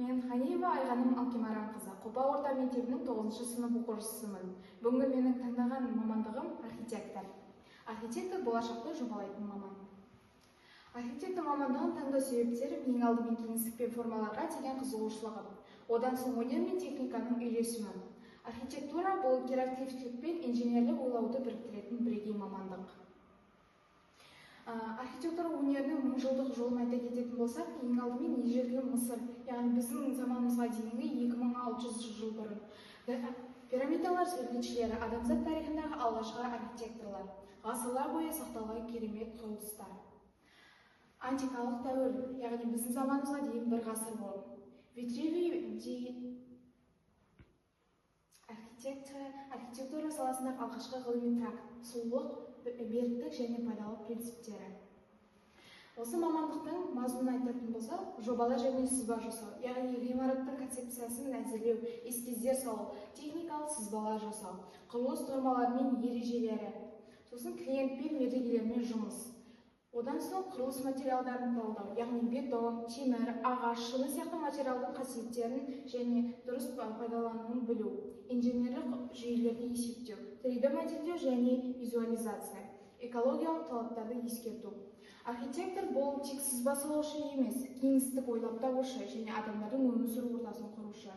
Мен Ғаниева Айғаным Алкемаранқызы, Қопа орта мектебінің 9-шы сынып оқушысымын. Бүгінгі менің таңдаған мамандығым архитектор. Архитектор болашақты жобалайтын маман. Архитектор мамандығын таңдау себептерім ең алдымен кеңістік пен формаларға деген қызығушылығым. Одан соң өнер мен техниканың үйлесімі. Архитектура бұл креативтілік пен инженерлік ойлауды біріктіретін бірегей мамандық. Архитектура өнерінің мыңжылдық жолын айта кететін болсақ, ең алдымен ежелгі Мысыр, яғни біздің заманымызға дейінгі 2600 жыл бұрын. Пирамидалар сәулетшілері, адамзат тарихындағы алғашқы архитекторлар, ғасырлар бойы сақталған керемет құрылыстар. Антикалық дәуір, яғни біздің заманымызға дейін бір ғасыр бұрын. Витрувий архитектура саласындағы алғашқы ғылыми тракт, сұлулық, беріктік және пайдалы принциптері. Осы мамандықтың мазмұнын айтатын болсақ, жобалар және сызба жасау, яғни ғимараттың концепциясын әзірлеу, эскиздер салу, техникалық сызбалар жасау, құрылыс нормалары мен ережелері, сосын клиентпен, мердігерлермен жұмыс. Одан соң құрылыс материалдарын талдау, яғни бетон, темір, ағаш, шыны сияқты материалдың қасиеттерін және дұрыс пайдалануын білу, инженерлік жүйелерді есептеу, 3D модельдеу және визуализация, экологиялық талаптарды ескерту. Архитектор бұл тек сызба салушы емес, кеңістік ойлап табушы және адамдардың өмір сүру ортасын құрушы.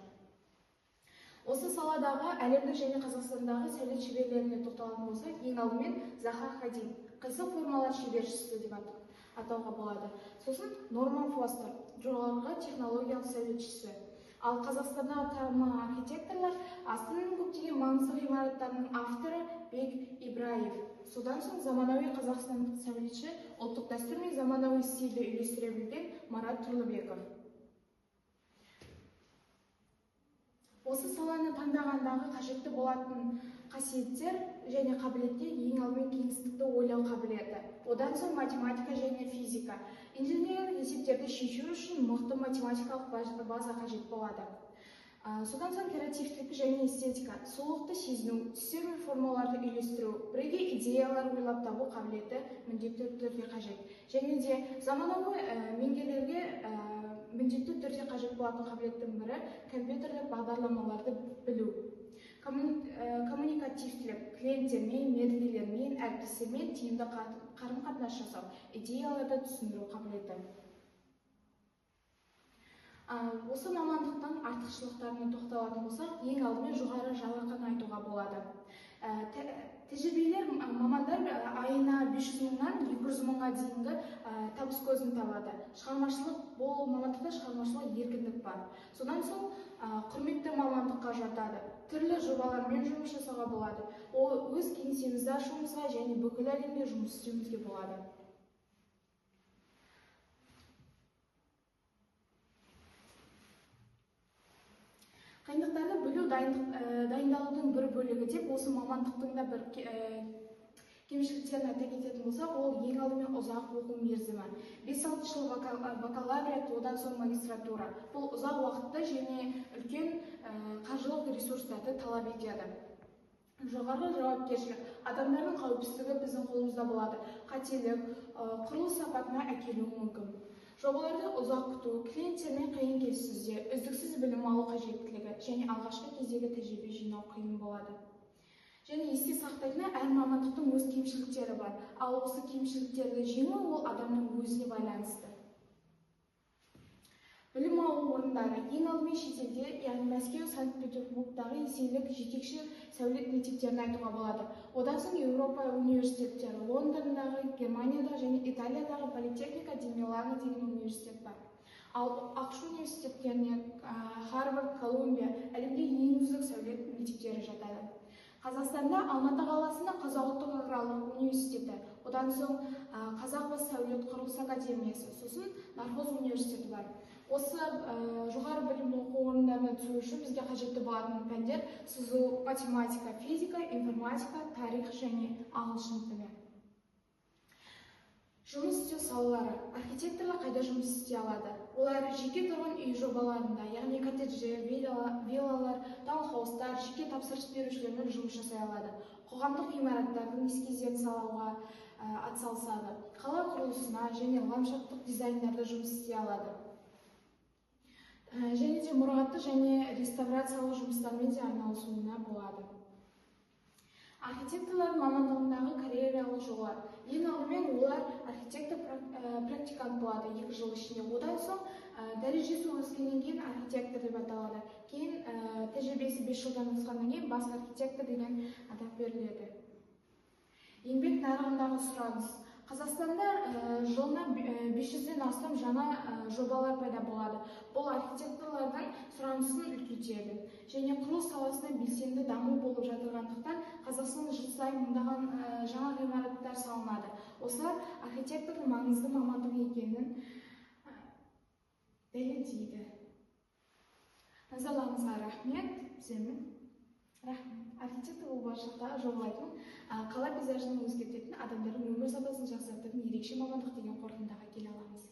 Осы саладағы әлемдік және Қазақстандағы сәулет шеберлеріне тоқталатын болсақ, ең алдымен Заха Хадид, қисық формалар шебершісі деп атауға болады. Сосын Норман Фостер, жоғарғы технологиялық сәулетшісі. Ал Қазақстандағы танымал архитекторлар Астананың көптеген маңызды ғимараттарының авторы Бек Ибраев. Содан соң заманауи қазақстандық сәулетші, ұлттық дәстүр мен заманауи стильді үйлестіре білген Марат Тұрлыбеков. Осы саланы таңдағандағы қажетті болатын қасиеттер және қабілеттер ең алдымен кеңістікті ойлау қабілеті. Одан соң математика және физика. Инженерлік есептерді шешу үшін мықты математикалық база қажет болады. Содан соң креативтілік және эстетика, сұлулықты сезіну, түстер мен формаларды үйлестіру, бірегей идеялар ойлап табу қабілеті міндетті түрде қажет. Және де заманауи меңгерлерге міндетті түрде қажет болатын қабілеттің бірі компьютерлік бағдарламаларды білу. Коммуникативтілік, клиенттермен, мердігерлермен, әріптестермен тиімді қарым-қатынас жасау, идеяларды түсіндіру қабілеті. Осы мамандықтың артықшылықтарына тоқталатын болсақ, ең алдымен жоғары жалақыны айтуға болады. Тәжірибелер мамандар айына 500 мыңнан 200 мыңға дейінгі табыс көзін табады. Шығармашылық, бұл мамандықта шығармашылық еркіндік бар. Содан соң құрметті мамандыққа жатады. Түрлі жобалармен жұмыс жасауға болады. Ол өз кеңсемізді ашуымызға және бүкіл әлемде жұмыс істеуімізге болады. Қиындықтарды білу дайындалудың бір бөлігі деп осы мамандықтың да бір кемшіліктерін айта кететін болсақ, ол ең алдымен ұзақ оқу мерзімі. 5-6 жыл бакалавриат, одан соң магистратура. Бұл ұзақ уақытты және үлкен қаржылық ресурстарды талап етеді. Жоғары жауапкершілік, адамдардың қауіпсіздігі біздің қолымызда болады. Қателік, құрылыс сапатына әкелуі мүмкін. Жобаларды ұзақ күту, клиенттермен қиын келіссөздер, үздіксіз білім алу қажеттілігі және алғашқы кездегі тәжірибе жинау қиын болады. Және есте сақтайтыны, әр мамандықтың өз кемшіліктері бар. Ал осы кемшіліктерді жеңу ол адамның өзіне байланысты. Білім алу орындары ең алдымен шетелде, яғни Мәскеу, Санкт-Петербургтағы ресейлік жетекші сәулет мектептерін айтуға болады. Одан соң Еуропа университеттері, Лондондағы, Германиядағы және Италиядағы Политехника ди Милано деген университет бар. Ал АҚШ университеттеріне Харвард, Колумбия, әлемде ең үздік сәулет мектептері жатады. Қазақстанда Алматы қаласында Қазақ ұлттық аграрлық университеті, одан соң Қазақ бас сәулет құрылыс академиясы, сосын Нархоз университеті бар. Осы жоғары білім оқу орындарына түсу үшін бізге қажетті болатын пәндер сызу, математика, физика, информатика, тарих және ағылшын тілі. Жұмыс істеу салалары. Архитекторлар қайда жұмыс істей алады? Олар жеке тұрғын үй жобаларында, яғни коттедждер, виллалар, таунхаустар, жеке тапсырыс берушілермен жұмыс жасай алады. Қоғамдық ғимараттардың эскиздерін салуға атсалысады. Қала құрылысына және ландшафттық дизайндарда жұмыс істей алады. Және де мұрағаттық және реставрациялық жұмыстармен де айналысуына болады. Архитекторлар мамандығындағы карьералық жолдар. Ең алдымен олар архитектор практикант болады 2 жыл ішінде. Одан соң дәрежесі өскеннен кейін архитектор деп аталады. Кейін тәжірибесі 5 жылдан асқаннан кейін бас архитектор деген атақ беріледі. Еңбек нарығындағы сұраныс. Қазақстанда жылына 500-ден астам жаңа жобалар пайда болады. Бұл архитекторлардың сұранысын үлкейтеді. Және құрылыс саласында белсенді даму болып жатырғандықтан, Қазақстанда жыл сайын мыңдаған жаңа ғимараттар салынады. Осылар архитектордың маңызды мамандық екенін дәлелдейді. Назарларыңызға рахмет. Сіздермен рахмет. Архитектор ол болашақта жобалайтын, қала пейзажын өзгертетін, адамдардың өмір сапасын жақсартатын ерекше мамандық деген қорытындыға келе аламыз.